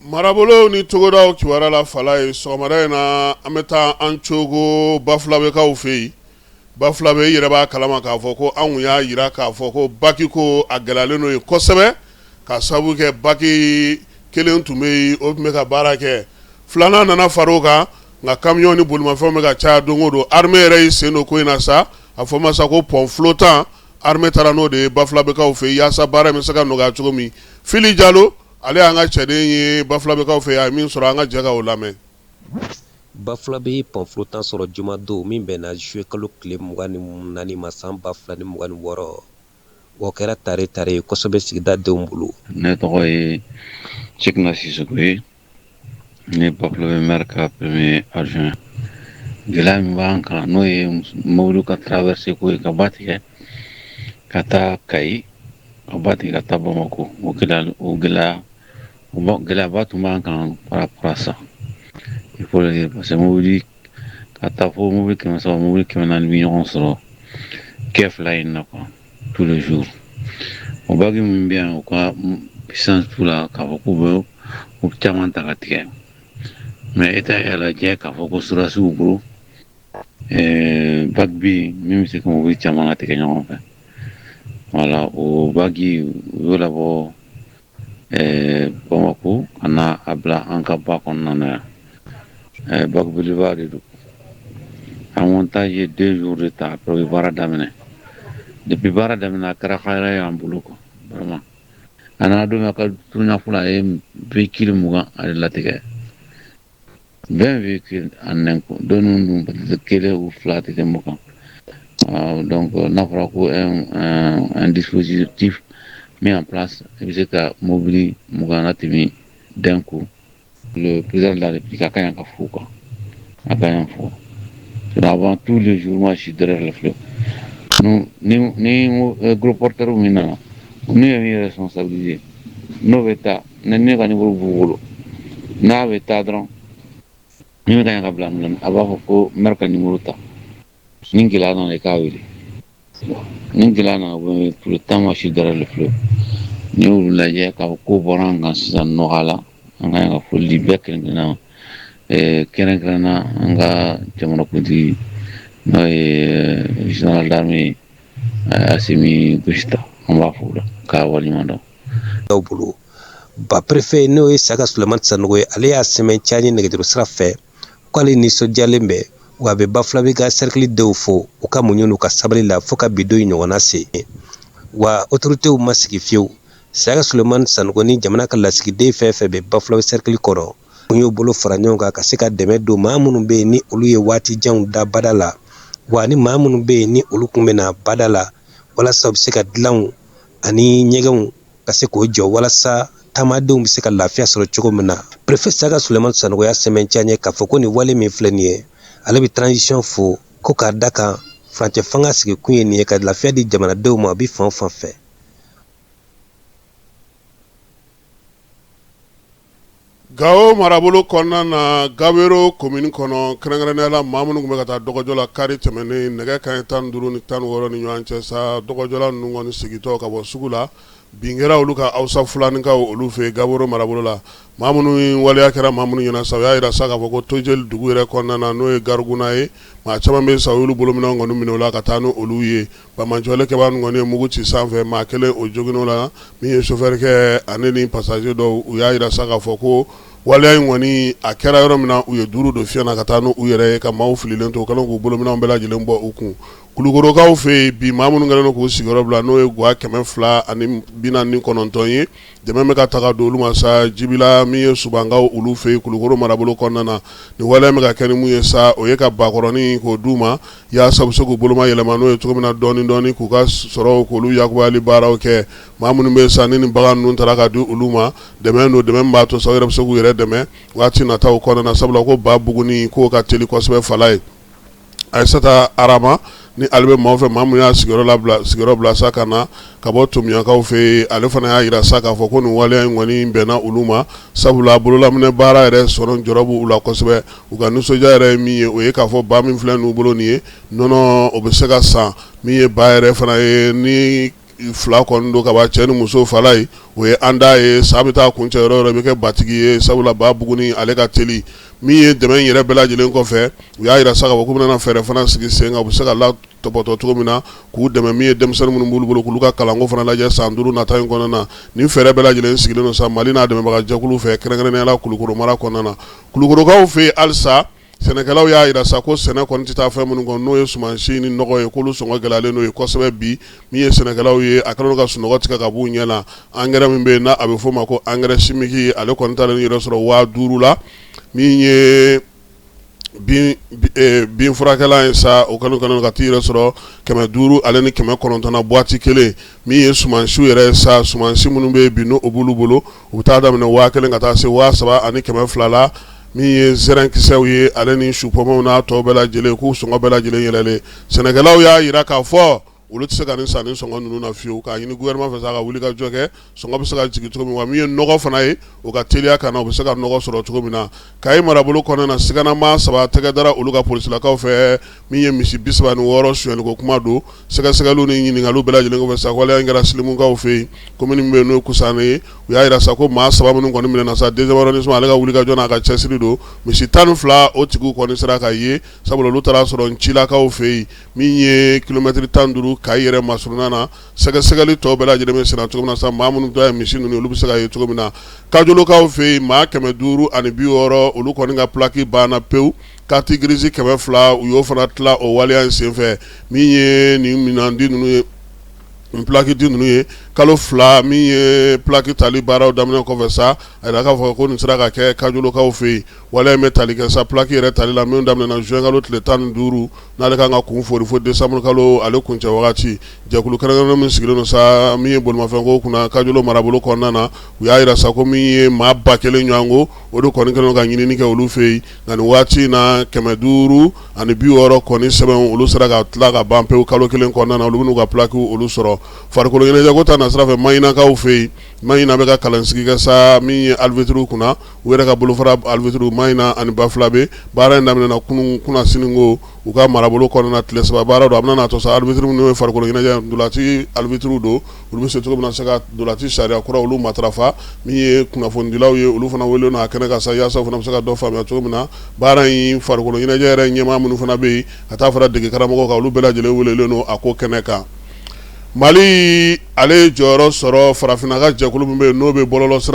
Marabolo ni togodaw kibaruya la fala ye sɔgɔmada in na, an bɛ taa an cogo Bafulabɛkaw fɛ yen. Bafulabɛ, i yɛrɛ b'a kalama k'a fɔ ko anw y'a jira k'a fɔ ko baki ko a gɛlɛyalen don yen kosɛbɛ, ka sababu kɛ baki kelen tun bɛ yen, o tun bɛ ka baara kɛ, filanan nana fara o kan, nka kamiyɔn ni bolimafɛnw bɛ ka caya don o don. Armée yɛrɛ y'i sen don ko in na sa, a fɔ ma sa ko pont flottant. Armée taara n'o de ye Bafulabɛkaw fɛ yen yaasa baara in bɛ se ka nɔgɔya cogo min. Fili Jalo, ale y'an ka cɛden ye Bafulabɛkaw fɛ yen, a ye min sɔrɔ, an ka jɛ ka o lamɛn. Bafulabɛ ye pont flottant sɔrɔ jumadon min bɛnna juillet kalo tile 24 ma san 2026. O kɛra tare tare ye kosɛbɛ sigida denw bolo. Ne tɔgɔ ye Cheickna Sissoko ye, ne ye Bafulabɛ maire ka premier adjoint. Gɛlɛya min b'an kan, n'o ye mobili ka traverser ko ye, ka ba tigɛ ka taa Kayi, ka ba tigɛ ka taa Bamakɔ, o gɛlɛyaba tun b'an kan par rapport à ça, il faut le dire, parce que mobili ka taa fo mobili 300, mobili 400 bɛ ɲɔgɔn sɔrɔ quai fila in na quoi, tous les jours. O baki min bɛ yan, u ka puissance t'u la k'a fɔ k'u bɛ u caman ta ka tigɛ, mais État y'a lajɛ k'a fɔ ko sɔrɔdasiw bolo bac bɛ yen min bɛ se ka mobili caman ka tigɛ ɲɔgɔn fɛ. Voilà, o baki u y'o labɔ Bamakɔ ka na a bila an ka ba kɔnɔna na yan. Bac belebeleba de don. A montage ye 2 jours de ta. Après, u ye baara daminɛ. Depuis baara daminɛ, a kɛra hɛrɛ y'an bolo quoi, vraiment. A nana don min, a ka turuɲa a ye véhicule 20 ale latigɛ, 20 véhicules en un coup. Don ninnu dun, peut-être kelen ou fila tɛ tɛmɛ o kan. Donc n'a fɔra ko un dispositif mis en place, i bɛ se ka mobili 20 latɛmɛ d'un coup, le président de la République a ka ɲi ka fo quoi, a ka ɲi fo. Avant, tous les jours, moi je suis derrière le fleuve. Ni gros porteur min nana, n'u ye min responsabiliser, n'o bɛ taa, ni ne ka numéro b'u bolo, n'a bɛ taa dɔrɔn, min bɛ ka ɲi ka bila a b'a fɔ ko maire ka numéro ta, ni gɛlɛya nana i k'a wele, ni gɛlɛya nana. Tout le temps, moi je suis derrière le fleuve. N'i y'olu lajɛ k'a fɔ ko bɔra an kan sisan, nɔgɔya la, an ka ɲi ka foli di bɛɛ kelen kelenna ma, kɛrɛnkɛrɛnna an ka jamanakuntigi, n'o ye général d'armée Assimi Goïta, an b'a fo la k'a waleɲuman dɔn. Dɔw bolo ba préfet, n'o ye Saka Sulemani Sanogo ye, ale y'a sɛmɛntiya ye nɛgɛjuru sira fɛ k'ale nisɔndiyalen bɛ, wa a bɛ Bafulabɛ ka cercle denw fo u ka muɲu n'u ka sabali la fo ka bi don in ɲɔgɔnna se. Wa autorités ma sigi fiyewu. Saka Sulemani Sanogo ni jamana ka lasigiden fɛn fɛn bɛ Bafulabɛ cercle kɔnɔ, u y'u bolo fara ɲɔgɔn kan ka se ka dɛmɛ don maa minnu bɛ yen ni olu ye waati janw da bada la, wa ni maa minnu bɛ yen ni olu kun bɛ na bada la, walasa u bɛ se ka dilanw ani ɲɛgɛnw ka se k'o jɔ walasa taamadenw bɛ se ka lafiya sɔrɔ cogo min na. Préfet Saka Sulemani Sanogo y'a sɛmɛntiya ɲɛ k'a fɔ ko nin wale min filɛ nin ye, ale bɛ transition fo ko k'a da kan furancɛ fanga sigikun ye nin ye, ka lafiya di jamanadenw ma a bɛ fan o fan fɛ. Gawo marabolo kɔnɔna na, Gabero komini kɔnɔ, kɛrɛnkɛrɛnnenya la maa minnu tun bɛ ka taa dɔgɔjɔ la kari tɛmɛnen nɛgɛ kanɲɛ 15 ni 16 ni ɲɔgɔn cɛ sa, dɔgɔjɔla ninnu kɔni segintɔ ka bɔ sugu la, bin kɛra olu kan Hausa Fulaninkaw olu fɛ Gabero marabolo la. Maa minnu waleya kɛra maa minnu ɲɛna sa, u y'a jira sa k'a fɔ ko Tojeli dugu yɛrɛ kɔnɔna na, n'o ye Gariguna ye, maa caman bɛ sa, u y'olu bolominɛnw kɔni minɛ u la ka taa ni olu ye. Banbaanciwale kɛbaa ninnu kɔni ye mugu ci sanfɛ, maa kelen o joginn'o la, min ye chauffeur kɛ ani ni passager dɔw. U y'a jira sa k'a fɔ ko waleya in kɔni a kɛra yɔrɔ min na, u ye duuru don fiɲɛ na ka taa n'u yɛrɛ ye, ka maaw fililen to, u kɛlen k'u bolominɛnw bɛɛ lajɛlen bɔ u kun. Kulukorokaw fɛ yen bi, maa minnu kɛlen don k'u sigiyɔrɔ bila, n'o ye gwa 249 ye, dɛmɛ bɛ ka taga don olu ma sa Jibila, min ye Subankaw olu fɛ yen Kulukoro marabolo kɔnɔna na. Nin waleya bɛ ka kɛ ni mun ye sa, o ye ka bakɔrɔnin k'o d'u ma yaasa u bɛ se k'u boloma yɛlɛma n'o ye cogo min na dɔɔnin dɔɔnin, k'u ka sɔrɔw k'olu yakuyali baaraw kɛ. Maa minnu bɛ sa ni nin bagan ninnu taara ka di olu ma, dɛmɛ don, dɛmɛ min b'a to sa u yɛrɛ bɛ se k'u yɛrɛ dɛmɛ waati nataw kɔnɔna na, sabula ko ba buguni k'o ka teli kosɛbɛ fala ye. Ayisata Arama, ni ale bɛ maaw fɛ, maa min y'a sigiyɔrɔ bila sa ka na ka bɔ Tomiyakaw fɛ yen, ale fana y'a jira sa k'a fɔ ko nin waleya in kɔni bɛnna olu ma, sabula bololaminɛ baara yɛrɛ sɔrɔ jɔrɔ b'u la kosɛbɛ. U ka nisɔndiya yɛrɛ ye min ye, o ye k'a fɔ ba min filɛ n'u bolo nin ye, nɔnɔ o bɛ se ka san, min ye ba yɛrɛ fana ye ni fila kɔni don ka ban cɛ ni muso fala ye, o ye an da ye. Sa bɛ taa kuncɛ yɔrɔ o yɔrɔ, i bɛ kɛ batigi ye, sabula ba buguni ale ka teli. Min ye dɛmɛ in yɛrɛ bɛɛ lajɛlen kɔfɛ, u y'a jira sa k'a fɔ k'u bɛna fɛɛrɛ fana sigi sen kan, u bɛ se ka la tɔpɔtɔ cogo min na k'u dɛmɛ. Min ye denmisɛnnin minnu b'olu bolo, k'olu ka kalanko fana lajɛ san 5 nata in kɔnɔna na. Nin fɛɛrɛ bɛɛ lajɛlen sigilen don sa Mali n'a dɛmɛbaga jɛkulu fɛ, kɛrɛnkɛrɛnnenya la Kulukoro mara kɔnɔna na. Kulukorokaw fɛ yen halisa, sɛnɛkɛlaw y'a jira sa ko sɛnɛ kɔni tɛ taa fɛn minnu kɔ, n'o ye sumansi ni nɔgɔ ye, k'olu sɔngɔ gɛlɛyalen don yen kosɛbɛ bi. Min ye sɛnɛkɛlaw ye, a kɛlen don ka sunɔgɔ tigɛ ka b'u ɲɛ na. Angɛrɛ min bɛ yen n'a a bɛ f'o ma ko angɛrɛ chimique, ale kɔni taalen yɛrɛ sɔrɔ 5000 la. Min ye bin furakɛlan ye sa, o kɔni ka t'i yɛrɛ sɔrɔ 500 ale ni 900 na boîte kelen. Min ye sumansiw yɛrɛ sa, sumansi minnu bɛ yen bi n'o b'olu bolo, u bɛ taa daminɛ 1000 ka taa se 3200 la. Min ye zɛrɛnkisɛw ye ale ni supɔmɛw n'a tɔw bɛɛ lajɛlen, k'u sɔngɔ bɛɛ lajɛlen yɛlɛlen. Sɛnɛkɛlaw y'a jira k'a fɔ olu tɛ se ka nin san nin sɔngɔ ninnu na fiyewu, k'a ɲini gouvernement fɛ sa ka wuli ka jɔ kɛ, sɔngɔ bɛ se ka jigin cogo min, wa min ye nɔgɔ fana ye, o ka teliya ka na, u bɛ se ka nɔgɔ sɔrɔ cogo min na. Kayi marabolo kɔnɔna na, siganamaa 3 tɛgɛ dara olu ka polisilakaw fɛ. Min ye misi 36 sonyɛliko kuma don, sɛgɛsɛgɛliw ni ɲininkaliw bɛɛ lajɛlen kɔfɛ sa, waleya in kɛra Silimukaw fɛ yen, commune min bɛ yen n'o ye Kusaane ye. U y'a jira sa ko maa 3 minnu kɔni minɛna sa, deuxième arrondissement ale ka wulikajɔ n'a ka cɛsiri don, misi 12 o tigiw kɔni sera ka ye, sabula olu taara sɔrɔ Ncilakaw fɛ yen, min ye kilomɛtiri 15 Kayi yɛrɛ masurunna na. Sɛgɛsɛgɛli tɔw bɛɛ lajɛlen bɛ senna cogo min na sa, maa minnu ta ye misi ninnu, olu bɛ se ka ye cogo min na. Kajolokaw fɛ yen, maa 560, olu kɔni ka plaque banna pewu. Carte grise 200, u y'o fana tila o waleya in senfɛ. Min ye nin minɛndi ninnu ye, nin plaque di ninnu ye, kalo 2 min ye plaque tali baaraw daminɛ kɔfɛ sa, a jira k'a fɔ ko nin sera ka kɛ Kajolokaw fɛ yen. Waleya in bɛ tali kɛ sa plaque yɛrɛ tali la min daminɛna juin kalo tile 15, n'ale kan ka kun fori fo décembre kalo ale kuncɛ wagati. Jɛkulu kɛrɛnkɛrɛnnen min sigilen don sa min ye bolimafɛnko kunna Kajolo marabolo kɔnɔna na, u y'a jira sa ko min ye maa 1000 ɲɔgɔn ko, o de kɔni kɛlen don ka ɲinini kɛ olu fɛ yen. Nka nin waati in na, 560 kɔni sɛbɛn, olu sera ka tila ka ban pewu kalo kelen kɔnɔna na. Olu bɛn'u ka plaque olu sɔrɔ. Farikolo ɲɛnajɛko ta nasira fɛ, Mahinakaw fɛ yen, Mahina bɛ ka kalansigi kɛ sa min ye arbitre kunna, u yɛrɛ ka bolofara arbitre Mahina ani Bafilabe. Baara in daminɛna kunun kunasini ko u ka marabolo kɔnɔna, tile 3 baara don. A bɛna n'a to sa arbitre minnu ye farikolo ɲɛnajɛ ntolaci arbitre don, olu bɛ se cogo min na se ka ntolaci sariya kura olu matarafa. Min ye kunnafonidilaw ye, olu fana welelen don a kɛnɛ kan sa, yaasa u fana bɛ se ka dɔ faamuya cogo min na baara in. Farikolo ɲɛnajɛ yɛrɛ ɲɛmaa minnu fana bɛ yen, ka taa fara dege karamɔgɔw kan, olu bɛɛ lajɛlen welelen don a ko kɛnɛ kan. Mali ale ye jɔyɔrɔ sɔrɔ farafinna ka jɛkulu min bɛ yen, n'o bɛ bɔlɔlɔ sira